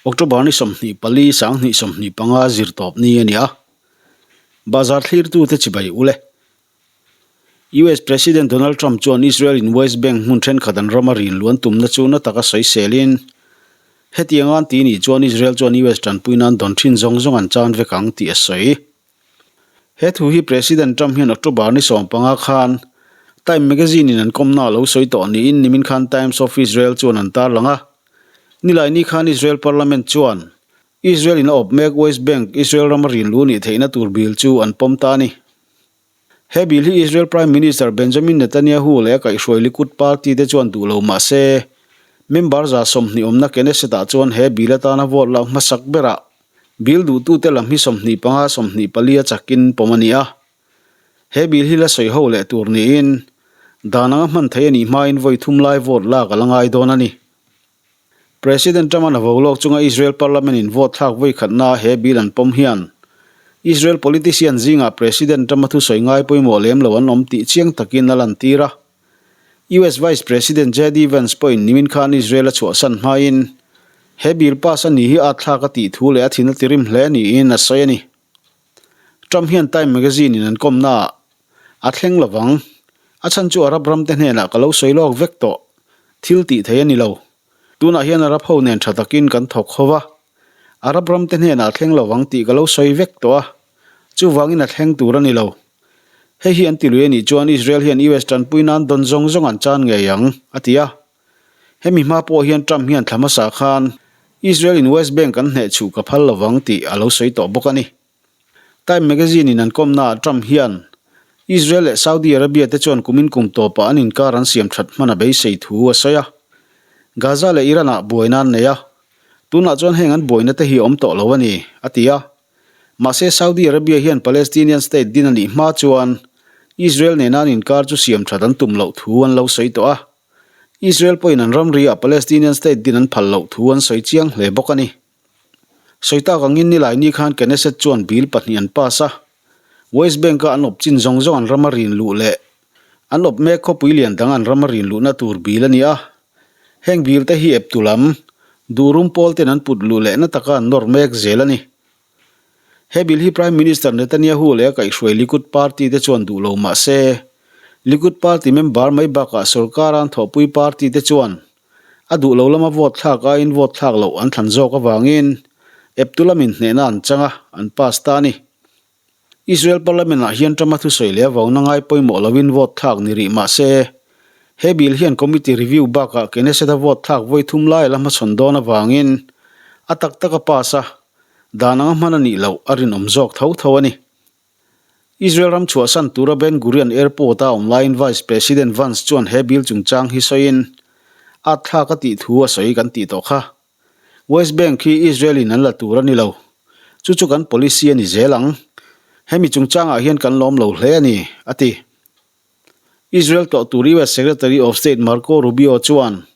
October ni 24 2025 zirtawp ni a ni a, bazar thlirtute chibai ule. US President Donald Trump chuan Israel in West Bank hmun thenkhat an rama rin luan tumna chu na taka sawi selin, hetiang an ti nih chuan Israel chuan US tanpui nan dawn thin zawng zawng an chan vek ang tih a sawi. He thu hi President Trump hian October ni 15 khan Time magazine in an kawmna a lo sawi tawh niin nimin khan Times of Israel chuan an tarlang a. Nilaini khan Israel Parliament chuan Israel in a awp mek West Bank, Israel rama rin lu nih theihna tur bill chu an pawm ta a ni. He bill hi Israel Prime Minister Benjamin Netanyahu leh a kaihhruai Likud party te chuan duh lo mah se, member 20 awmna Knesset ah chuan he bill atana vote lak hmasak berah bill duhtute lam hi 25 24 a chakin pawm a ni a. He bill hi la sawi ho leh tur niin dan anga hman theih a nih hmain vawi thum lai vote lak a la ngai dawn a ni. President Trump-a'n a vo lawk chunga Israel Parliament-in vote thlak vawi khatna he bill an pawm hian Israel politician zingah President Trump-a thusawi ngai pawimawh lem lo an awm tih chiang takin a lantir a. US Vice President JD Vance pawhin nimin khan Israel a chhuahsan hmain he bill pass a ni hi at thlak a tih thu leh a thin a tirim hle niin a sawi a ni. Trump hian Time magazine-in an kawmnaah a thleng lovang. A chhan chu Arab ramte hnenah ka lo sawi lawk vek tawh. Thil tih thei a ni lo. Tunah hian Arab ho nen tha takin kan thawk ho va. Arab ramte hnenah a thleng lovang tih ka lo sawi vek tawh a. Chuvangin a thleng tur a ni lo. Hei hi an ti lui a nih chuan Israel hian US tanpui nan dawn zawng zawng an chan ngei ang, a ti a. Hemi hma pawh hian Trump hian thla hmasa khan Israel in West Bank an hneh chhuh ka phal lovang tih a lo sawi tawh bawk a ni. Time magazine in an kawmnaah Trump hian Israel leh Saudi Arabia te chuan kumin kum tawpah an inkar an siam that hman a beisei thu a sawi a. Gaza leh Iran ah buaina an nei a, tunah chuan heng an buaina te hi a awm tawh lo a ni, a ti a. Mahse Saudi Arabia hian Palestinian state din a nih hma chuan Israel nena an inkar chu siam that an tum loh thu an lo sawi tawh a. Israel pawhin an ramri ah Palestinian state din an phal loh thu an sawi chiang hle bawk a ni. Sawi tak angin nilai ni khan Knesset chuan bill pahnih an pass a, West Bank-a an awp chin zawng zawng an rama rin luh leh an awp mek khawpui lian dang an rama rin luhna tur bill a ni a. Heng bill te hi eptu lam, duhrum pawl ten an put luh lehna taka an nawr mek zel a ni. He bill hi Prime Minister Netanyahu leh a kaihhruai Likud party te chuan duh lo mah se, Likud party member mai bakah sorkara an thawhpui party te chuan a duh lo lama vote thlak aiin vote thlak loh an thlan zawk avangin eptu lamin hnehna an chang a, an pass ta a ni. Israel Parliament-ah hian Trump-a thusawi leh avangna ngai pawimawh lovin vote thlak ni rih mah se, he bill hian committee review bakah Knesset-a vote thlak vawi thum lai a la hmachhawn dawn avangin a tak taka pass a, dan anga hman a nih loh a rinawm zawk tho tho a ni. Israel ram chhuahsan tura Ben Gurion Airport-a awm laiin Vice President Vance chuan he bill chungchang hi sawiin, At thlak a tih thu a sawi kan tih tawh kha. West Bank hi Israel-in an la tur a ni lo. Chu chu kan policy a ni zel ang. Hemi chungchangah hian kan lawm lo hle a ni, a ti. Israel tlawh tur US Secretary of State Marco Rubio chuan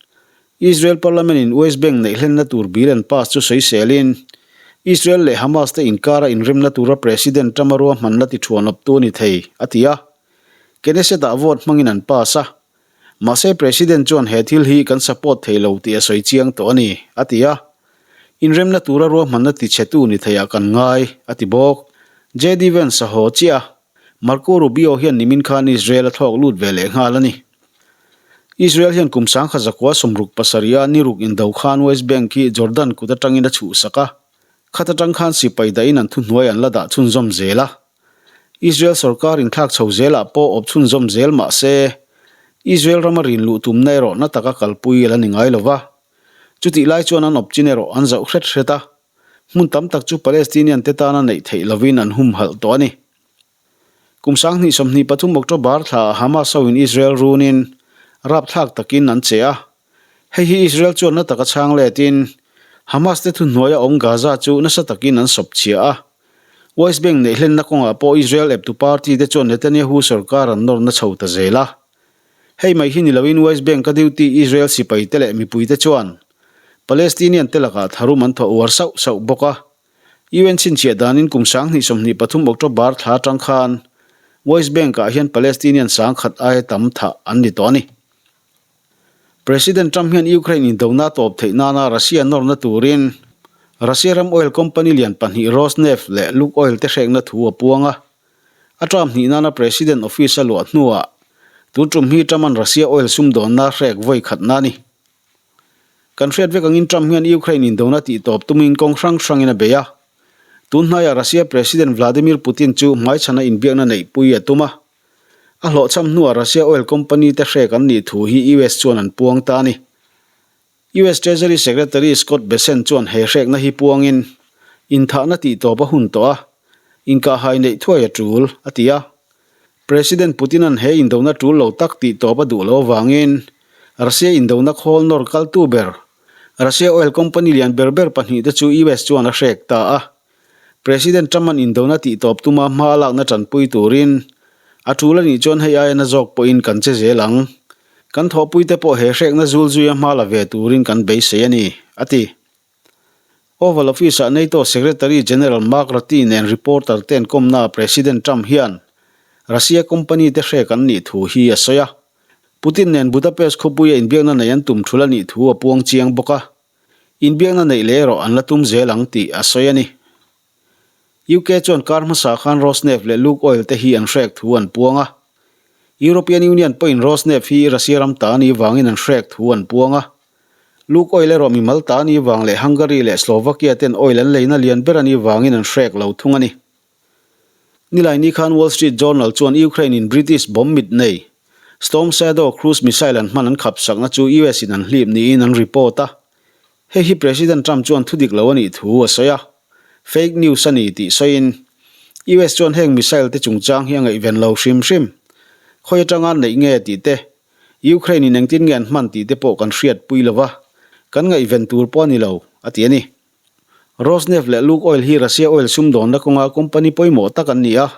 Israel Parliament-in West Bank neih hlenna tur bill an pass chu sawiselin, Israel leh Hamas te inkara inremna tura President Trump-a ruahmanna ti thuanawptu a ni thei, a ti a. Knesset-ah vote hmangin an pass a. Mahse President chuan he thil hi kan support thei lo tih a sawi chiang tawh a ni, a ti a. Inremna tura ruahmanna tichhetu ni theiah kan ngai, a ti bawk. JD Vance a haw chiah a. Marco Rubio hian nimin khan Israel a thlawk lut ve leh nghal a ni. Israel hian kum 1967 a niruk indo khan West Bank hi Jordan kut atangin a chhuhsak a, khat atang khan sipai dahin an thuhnuai an la dah chhunzawm zel a. Israel sorkar inthlak chho zelah pawh awp chhunzawm zel mah se, Israel rama rin luh tumna erawh na taka kalpui a la ni ngai lo va. Chutih lai chuan an awp chin erawh an zauh hret hret a. Hmun tam tak chu Palestinian te tana neih theih lovin an humhalh tawh a ni. Kum 2023 October thlaah Hamas hoin Israel runin rapthlak takin an che a. Hei hi Israel chuan na taka chhang letin Hamas te thuhnuaia awm Gaza chu nasa takin an sawp chhia a. West Bank neih hlenna kawngah pawh Israel eptu party te chuan Netanyahu sorkar an nawrna chho ta zel a. Hei mai hi ni loin West Bank-a duty Israel sipaite leh mipuite chuan Palestinian te lakah tharum an thawh uar sauh sauh bawk a. UN chhinchhiah danin kum 2023 October thla atang khan West Bank-ah hian Palestinian 10,000 aia tam thah an ni tawh a ni. President Trump hian Ukraine indona tawp theih nana Russia nawrna turin Russia ram oil company lian pahnih Rosneft leh Lukoil te hrekna thu a puang a. A term hnih nana President office a luah hnuah tun tum hi Trump-a'n Russia oil sumdawnna hrek vawi khatna a ni. Kan hriat vek angin Trump hian Ukraine indona tihtawp tumin kawng hrang hrangin a bei a. Tun hnaiah Russia President Vladimir Putin chu hmaichhana inbiakna neihpui a tum a. A hlawhchham hnuah Russia oil company te hrek an nih thu hi US chuan an puang ta a ni. US Treasury Secretary Scott Bessent chuan he hrekna hi puangin, Inthahna tihtawp a hun tawh a, inkahhai neih thuai a tul, a ti a. President Putin-a'n he indona tul lo tak tihtawp a duh lo avangin Russia indona khawl nawr kaltu ber, Russia oil company lian ber ber pahnihte chu US chuan a hrek ta a. President Trump-a'n indona tihtawp tuma hma a lakna tanpui turin a tul a nih chuan hei aia na zawk pawhin kan che zel ang. Kan thawhpuite pawh he hrekna zul zuia hma la ve turin kan beisei a ni, a ti. Oval Office-ah NATO Secretary General Mark Rutte nen reporter te an kawmnaah President Trump hian Russia company te hrek an nih thu hi a sawi a. Putin nen Budapest khawpuia inbiakna nei an tum thul a nih thu a puang chiang bawk a. Inbiakna neih leh erawh an la tum zel ang tih a sawi a ni. UK chuan kar hmasa khan Rosneft leh Lukoil te hi an hrek thu an puang a. European Union pawhin Rosneft hi Russia ram ta a nih vangin an hrek thu an puang a. Lukoil erawh mimal ta a nih vang leh Hungary leh Slovakia ten oil an leina lian ber a nih vangin an hrek lo thung a ni. Nilaini khan Wall Street Journal chuan Ukraine in British bomb mit nei Storm Shadow cruise missile an hman an khap sakna chu US in an hlip niin an report a. Hei hi President Trump chuan thudik lo a nih thu a sawi a, fake news a ni tih sawiin US chuan heng missile te chungchang hi a ngaihven lo hrim hrim. Khawi atanga neih nge tih te, Ukraine in engtin nge an hman tih te pawh kan hriatpui lo va, kan ngaihven tur pawh a ni lo, a ti a ni. Rosneft leh Lukoil hi Russia oil sumdawnna kawnga company pawimawh tak an ni a.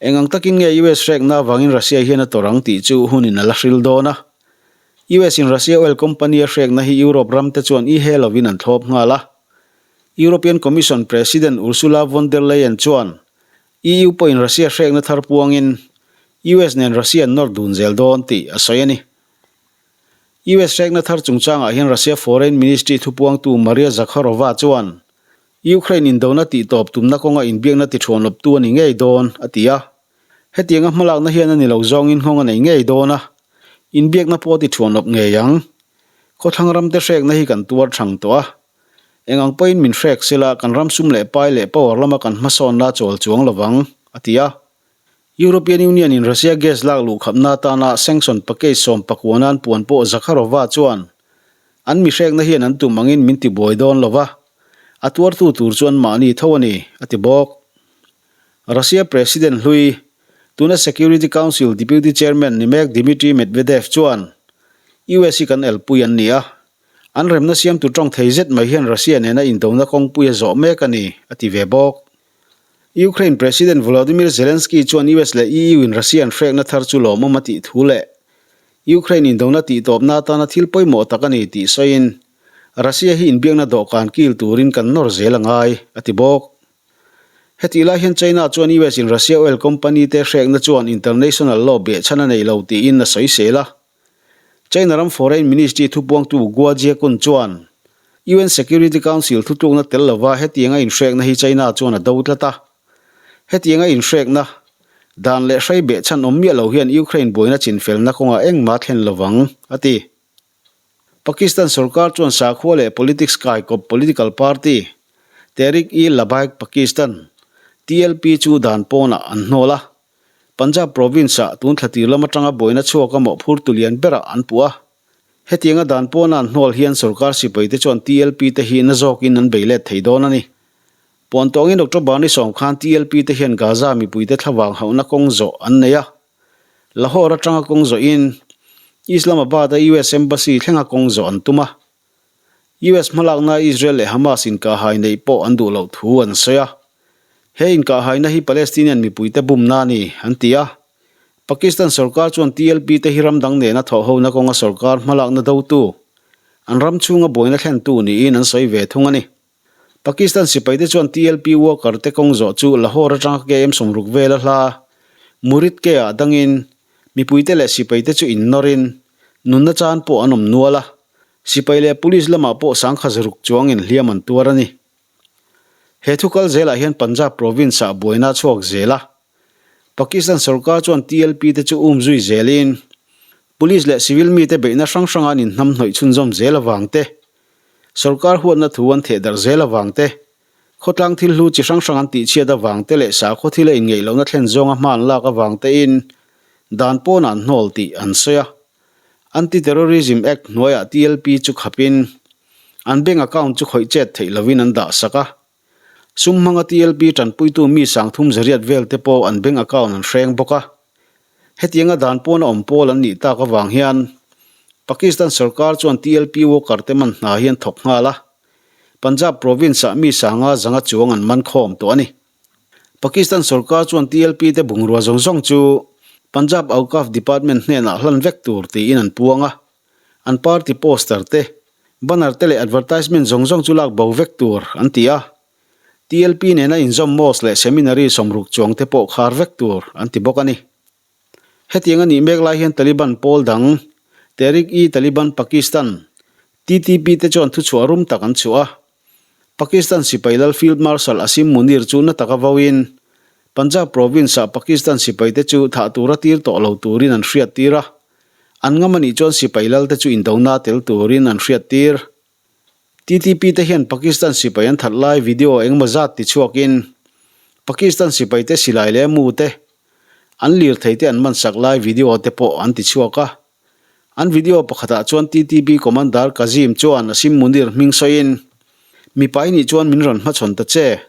Eng ang takin nge US hrekna avangin Russia hian a tawrh ang tih chu hunin a la hril dawn a. US in Russia oil company a hrekna hi Europe ram te chuan i he lovin an thlawp nghal a. European Commission President Ursula von der Leyen chuan EU pawhin Russia hrekna thar puangin US nen Russia an nawr dun zel dawn tih a sawi a ni. US hrekna thar chungchangah hian Russia Foreign Ministry thupuangtu Maria Zakharova chuan Ukraine indona tihtawp tumna kawnga inbiakna tithuanlawptu a ni ngei dawn, a ti a. Hetianga hmalakna hian a ni lo zawngin nghawng a nei ngei dawn a, inbiakna pawh a tithuanlawp ngei ang. Khawthlang ramte hrekna hi kan tuar thang tawh a. Eng ang pawhin min hrek sela kan ram sum leh pai leh power lama kan hmasawnna a chawl chuang lovang, a ti a. European Union in Russia gas lak luh khapna atana sanction package 19 an puan pawh Zakharova chuan an mihrekna hian an tum angin min ti buai dawn lo va, a tuartu tur chu an mahni tho a ni, a ti bawk. Russia President hlui, tuna Security Council Deputy Chairman ni mek Dmitry Medvedev chuan US hi kan elpui an ni a, an remna siamtu tawng thei zet mai hian Russia nena indona kawngpui a zawh mek a ni, a ti ve bawk. Ukraine President Volodymyr Zelensky chuan US leh EU in Russia an hrekna thar chu lawmawm a tih thu leh Ukraine indona tihtawpna atana thil pawimawh tak a ni tih sawiin Russia hi inbiakna dawhkan kil turin kan nawr zel a ngai, a ti bawk. Hetih lai hian China chuan US in Russia oil company te hrekna chuan international law behchhan a nei lo tiin a sawisel a. China ram Foreign Ministry thupuangtu Guo Jiakun chuan UN Security Council thutlukna tel lova hetianga inhrekna hi China chuan a do tlat a. Hetianga inhrekna, dan leh hrei behchhan awm miah lo hian Ukraine buaina chinfelna kawngah engmah thlen lovang, a ti. Pakistan sorkar chuan sakhua leh politics kaikawp political party, Tehreek-e-Labbaik Pakistan, TLP, chu dan pawnah an hnawl a. Punjab province-ah tun thla tir lam atanga buaina chhuak a mawhphur tu lian berah an puh a. Hetianga dan pawna an hnawl hian sorkar sipaite chuan TLP te hi na zawkin an bei let thei dawn a ni. Puan tawngin October ni sawm khan TLP te hian Gaza mipuite thlavang hauhna kawng zawh an nei a. Lahore atanga kawng zawhin Islamabad-a US Embassy thlenga kawng zawh an tum a. US hmalakna Israel leh Hamas inkahhai neih pawh an duh loh thu an sawi a. He inkahhaina hi Palestinian mipuite bumna a ni, an ti a. Pakistan sorkar chuan TLP te hi ram dang nena thawhhona kawnga sorkar hmalakna dotu, an ram chhunga buaina thlentu niin an sawi ve thung a ni. Pakistan sipaite chuan TLP worker te kawng zawh chu Lahore atanga KM 60 vela hla Muridke ah dangin mipuite leh sipaite chu innawrin nunna chan pawh an awm nual a. Sipai leh Police lamah pawh sangkha zaruk chuangin hliam an tuar a ni. He thu kal zelah hian Punjab province-ah buaina a chhuak zel a. Pakistan sorkar chuan TLP te chu um zui zelin Police leh civil mite beihna hrang hranga an inhnamhnawih chhunzawm zel avang te, sorkar huatna thu an thehdarh zel avang te, khawtlang thil hlu chi hrang hrang an tihchhiat avang te leh sakhaw thila inngeih lohna thlen zawnga hma an lak avang tein dan pawnah an hnawl tih an sawi a. Anti-Terrorism Act hnuaiah TLP chu khapin an bank account chu khawih chet theih lovin an dah sak a. Sum hmanga TLP tanpuitu mi sangthum zariat vel te pawh an bank account an hreng bawk a. Hetianga dan pawna awm pawl an nih tak avang hian Pakistan sorkar chuan TLP worker te man hna hi an thawk nghal a. Punjab province-ah mi sanga zanga chuang an man khawm tawh a ni. Pakistan sorkar chuan TLP te bungrua zawng zawng chu Punjab Awqaf Department hnenah hlan vek tur tiin an puang a. An party poster te, banner te leh advertisement zawng zawng chu lak bo vek tur an ti a. TLP nena inzawm mosque leh seminary sawmruk chuang te pawh khar vek tur an ti bawk a ni. Hetiang a nih mek lai hian Taliban pawl dang, Tehrik-i-Taliban Pakistan, TTP, te chuan thuchhuah rum tak an chhuah a. Pakistan sipai lal Field Marshal Asim Munir chu na taka vauin Punjab province-ah Pakistan sipaite chu thah tura tir tawh lo turin an hriattir a. An ngam a nih chuan sipai lalte chu indona tel turin an hriattir. TTP te hian Pakistan sipai an that lai video engemaw zat tichhuakin Pakistan sipaite silai leh mu te, an lirthei te an mansak lai video te pawh an tichhuak a. An video pakhatah chuan TTP Commander Kazim chuan Asim Munir hming sawiin, Mipa i nih chuan min rawn hmachhawn ta che.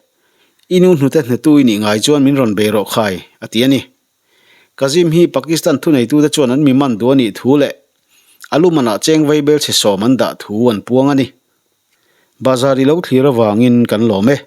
I nu hnute hnetu i nih ngai chuan min rawn bei rawh khai, a ti a ni. Kazim hi Pakistan thuneitute chuan an mi man duh a nih thu leh a lu manah cheng vaibel chhe sawm an dah thu an puang a ni. Bazar i lo thlir avangin kan lawm e.